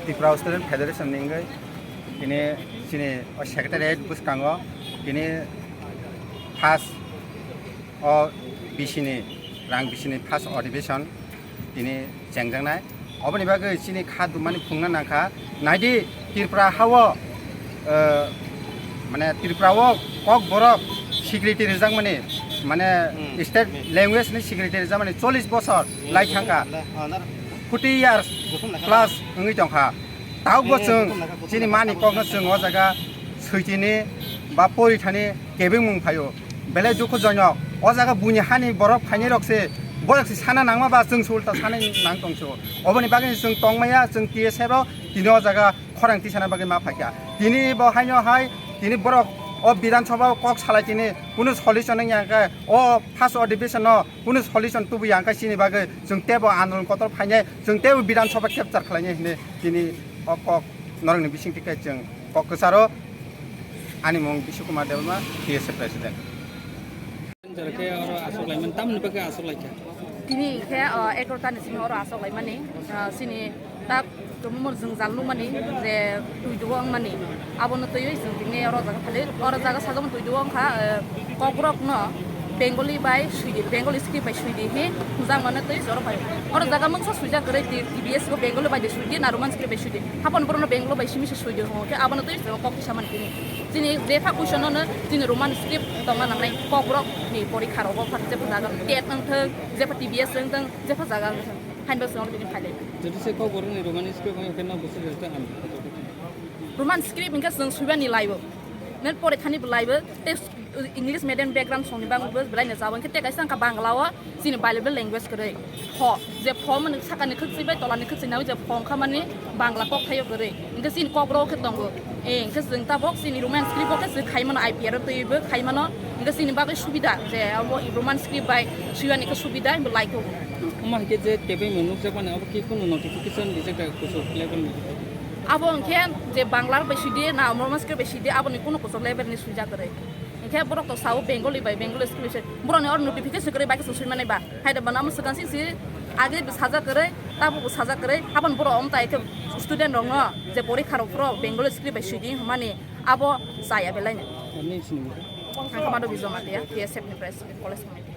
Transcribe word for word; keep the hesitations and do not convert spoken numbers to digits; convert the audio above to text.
Tripura Student Federation ni wngwi tini chini o secretariat bwskango tini first o bisini rang bisini first adhibeson tini chengjaknai. Oboni bagwi chini kha dumani phungna nangkha. Naidi Tripura hao, eh, mane Tripura o Kokborok security rijakmani, mane Hmm. state language ni security rijakmani chollish bosor lai thangkha. Forty years plus wngwi tongkha. Tabukbo chwng chini mani kokno chwng o jaga switini ba porithani kebengmung phaio. Belai dukhujonok. O jaga buini hani borok phainai rok se, borok se sana nangma ba chwng se ulta sana nang tongso. Oboni bagwi chwng tongmaya, chwng T S F rok tini o jaga khorang tisana bagwi ma phaikha. Tini bo haino hai, tini borok o Bidhan Sabha o kok salai tini kunu solution wngya khe o first adhibeson no kunu solution tubuya khe chini bagwi chwng tebo andolon kotor phainai, chwng tebo Bidhan Sabha capture khlainai hinwi tini o kok norokni bisingtwi khe chwng kok kwcharo. Ani mung Bishu Kumar Debbarma, T S F President. Jara khe oro aswk laimani, tamoni bagwi aswk laikha? Tini khe, uh, egaroh ta ni simi oro aswk laimani, uh, chini tak tumumor jwngjal nukmani je twi duo wngmani, abono twiwi chwng tini oro jaga phali, oro jaga sajokno twi duo wngkha, uh, Kokborok no Bengali bai swidi, Bengali script bai swidi hi hwnjakmano twi oro phai. Oro jaga mungsa swijak kwrwi T B S bo Bengali bai de swidi na Roman script bai swidi. Hapan borokno Bengali bai simi se swijak hwngo khe abono twi kok kisa mani tini. Chini jepha question no chini Roman script tongna nangnai Kokborok ni porikha rogo phan jepha jaga TET wngthok, jepha T B S wngthok, jepha jaga wngthok. Hainbo chwng tini phailai. Jodi se Kokborok ni Roman script wngkhe no busi rwkha ang. Roman script wngkhe chwng swibani laibo. Net porithani bo laibo. Te English medium background songni bangbo belai no jabo. Hwnkhe tei kaisa wngkha Bangla o chini bilingual language kwrwi. Pho, je pho mani sakani khwchwi bai tolani khwchwi nangwi je pho wngkha mani Bangla kok thaio kwrwi. Hwnkhe chini Kokborok khe tongo. Eh, hwnkhe chwng tabok chini Roman script o khe chwng khai mano, I P R o twibo khai mano. Hwnkhe chini bagwi subida je abo Roman script bai swiyani khe subida hwnbo laikho. Omo hai khe je kebengmung nukjakmani abo khe kunu notification rijak da kuchuk level ni? Abo hwnkhe je Bangla bai swidi na Roman script bai swidi aboni kunu kuchuk level ni swijak kwrwi. Hwnkhe borok to sao Bengali bai, Bengali school se. Borokni oro notification kwrwi bai khe chwng swimani ba. Hai da bana mwswkang sing si age bo sajak kwrwi, tabo bo sajak kwrwi. Habon borok wng tai khe student rokno je porikha rok phuru Bengali script bai swidi hwnmani abo chaya belai no. Ani sini. Ang khe mado Bijoma Tia, T S F ni president, college committee.